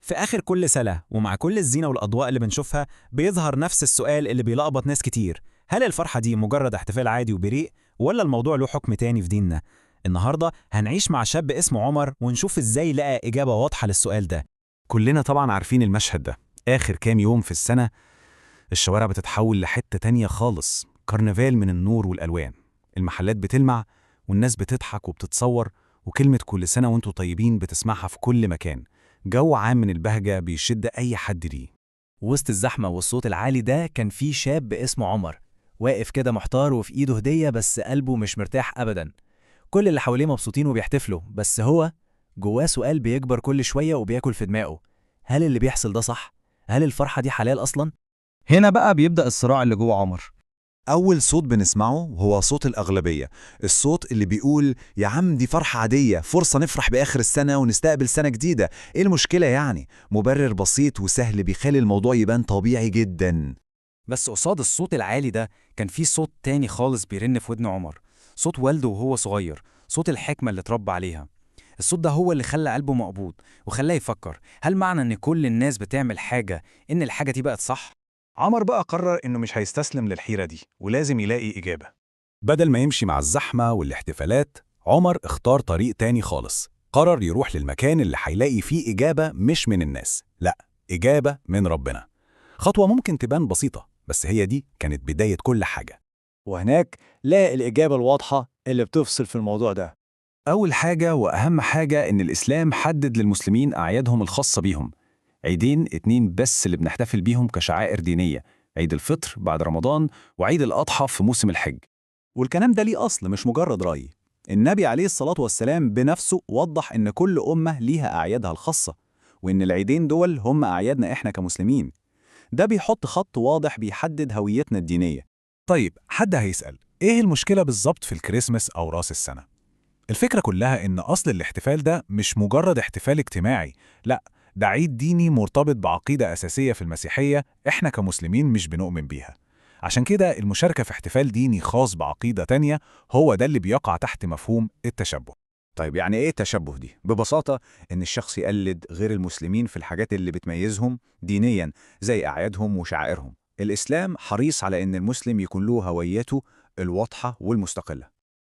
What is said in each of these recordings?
في آخر كل سنة ومع كل الزينة والأضواء اللي بنشوفها بيظهر نفس السؤال اللي بيلخبط ناس كتير: هل الفرحة دي مجرد احتفال عادي وبريء، ولا الموضوع له حكم تاني في ديننا؟ النهاردة هنعيش مع شاب اسمه عمر ونشوف ازاي لقى إجابة واضحة للسؤال ده. كلنا طبعا عارفين المشهد ده. آخر كام يوم في السنة الشوارع بتتحول لحتة تانية خالص، كرنفال من النور والألوان. المحلات بتلمع والناس بتضحك وبتتصور، وكلمة كل سنة وانتوا طيبين بتسمعها في كل مكان. جو عام من البهجة بيشد أي حد ليه. وسط الزحمة والصوت العالي ده كان في شاب اسمه عمر، واقف كده محتار وفي إيده هدية، بس قلبه مش مرتاح أبدا. كل اللي حواليه مبسوطين وبيحتفلوا، بس هو جواه سؤال بيكبر كل شوية وبياكل في دماغه: هل اللي بيحصل ده صح؟ هل الفرحة دي حلال أصلا؟ هنا بقى بيبدأ الصراع اللي جوه عمر. أول صوت بنسمعه هو صوت الأغلبية، الصوت اللي بيقول يا عم دي فرحة عادية، فرصة نفرح بآخر السنة ونستقبل سنة جديدة، إيه المشكلة يعني؟ مبرر بسيط وسهل بيخلي الموضوع يبان طبيعي جدا. بس قصاد الصوت العالي ده كان في صوت تاني خالص بيرن في ودن عمر، صوت والده وهو صغير، صوت الحكمة اللي اتربى عليها. الصوت ده هو اللي خلى قلبه مقبوض وخلاه يفكر: هل معنى إن كل الناس بتعمل حاجة إن الحاجة دي بقت صح؟ عمر بقى قرر إنه مش هيستسلم للحيرة دي، ولازم يلاقي إجابة. بدل ما يمشي مع الزحمة والاحتفالات، عمر اختار طريق تاني خالص. قرر يروح للمكان اللي هيلاقي فيه إجابة مش من الناس، لا، إجابة من ربنا. خطوة ممكن تبان بسيطة، بس هي دي كانت بداية كل حاجة. وهناك لاقي الإجابة الواضحة اللي بتفصل في الموضوع ده. أول حاجة وأهم حاجة إن الإسلام حدد للمسلمين أعيادهم الخاصة بيهم. عيدين اتنين بس اللي بنحتفل بيهم كشعائر دينية: عيد الفطر بعد رمضان، وعيد الأضحى في موسم الحج. والكلام ده ليه أصل، مش مجرد رأي. النبي عليه الصلاة والسلام بنفسه وضح إن كل أمة ليها أعيادها الخاصة، وإن العيدين دول هم أعيادنا إحنا كمسلمين. ده بيحط خط واضح بيحدد هويتنا الدينية. طيب، حد هيسأل إيه المشكلة بالظبط في الكريسماس أو رأس السنة؟ الفكرة كلها إن أصل الاحتفال ده مش مجرد احتفال اجتماعي، لا، ده عيد ديني مرتبط بعقيدة أساسية في المسيحية إحنا كمسلمين مش بنؤمن بيها. عشان كده المشاركة في احتفال ديني خاص بعقيدة تانية هو ده اللي بيقع تحت مفهوم التشبه. طيب يعني إيه التشبه دي؟ ببساطة إن الشخص يقلد غير المسلمين في الحاجات اللي بتميزهم دينياً، زي أعيادهم وشعائرهم. الإسلام حريص على إن المسلم يكون له هويته الواضحة والمستقلة.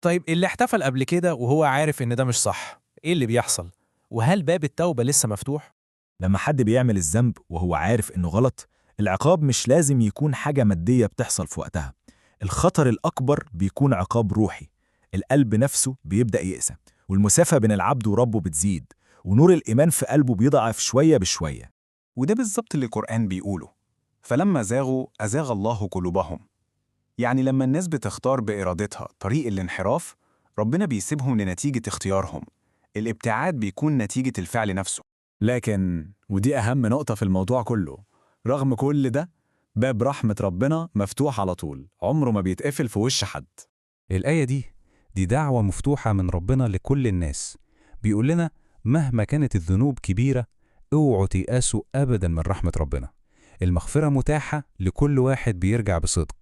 طيب اللي احتفل قبل كده وهو عارف إن ده مش صح، إيه اللي بيحصل؟ وهل باب التوبة لسه مفتوح؟ لما حد بيعمل الذنب وهو عارف إنه غلط، العقاب مش لازم يكون حاجة مادية بتحصل في وقتها. الخطر الأكبر بيكون عقاب روحي. القلب نفسه بيبدأ يقسى، والمسافة بين العبد وربه بتزيد، ونور الإيمان في قلبه بيضعف شوية بشوية. وده بالظبط اللي القرآن بيقوله: فلما زاغوا أزاغ الله قلوبهم. يعني لما الناس بتختار بإرادتها طريق الانحراف، ربنا بيسيبهم لنتيجة اختيارهم. الابتعاد بيكون نتيجة الفعل نفسه. لكن، ودي أهم نقطة في الموضوع كله، رغم كل ده باب رحمة ربنا مفتوح على طول، عمره ما بيتقفل في وش حد. الآية دي دعوة مفتوحة من ربنا لكل الناس. بيقول لنا مهما كانت الذنوب كبيرة، اوعوا تيأسوا أبدا من رحمة ربنا. المغفرة متاحة لكل واحد بيرجع بصدق.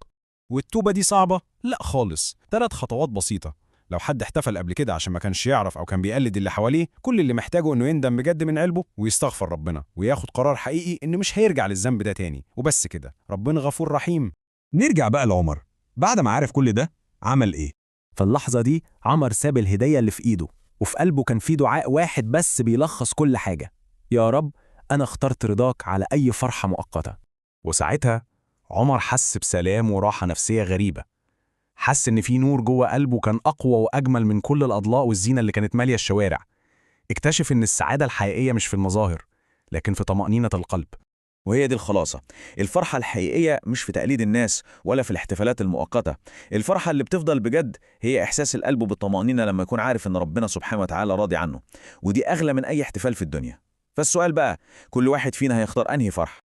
والتوبة دي صعبة؟ لا خالص، 3 خطوات بسيطة. لو حد احتفل قبل كده عشان ما كانش يعرف أو كان بيقلد اللي حواليه، كل اللي محتاجه إنه يندم بجد من قلبه ويستغفر ربنا وياخد قرار حقيقي إنه مش هيرجع للذنب ده تاني، وبس كده. ربنا غفور رحيم. نرجع بقى لعمر. بعد ما عرف كل ده عمل إيه؟ في اللحظة دي عمر ساب الهدية اللي في إيده، وفي قلبه كان في دعاء واحد بس بيلخص كل حاجة: يا رب أنا اخترت رضاك على أي فرحة مؤقتة. وساعتها عمر حس بسلام وراحة نفسية غريبة. حس إن في نور جوه قلبه كان أقوى وأجمل من كل الأضلاء والزينة اللي كانت مالية الشوارع. اكتشف إن السعادة الحقيقية مش في المظاهر، لكن في طمأنينة القلب. وهي دي الخلاصة: الفرحة الحقيقية مش في تقليد الناس ولا في الاحتفالات المؤقتة. الفرحة اللي بتفضل بجد هي إحساس القلب بالطمأنينة لما يكون عارف إن ربنا سبحانه وتعالى راضي عنه، ودي أغلى من أي احتفال في الدنيا. فالسؤال بقى، كل واحد فينا هيختار أنهي فرحة؟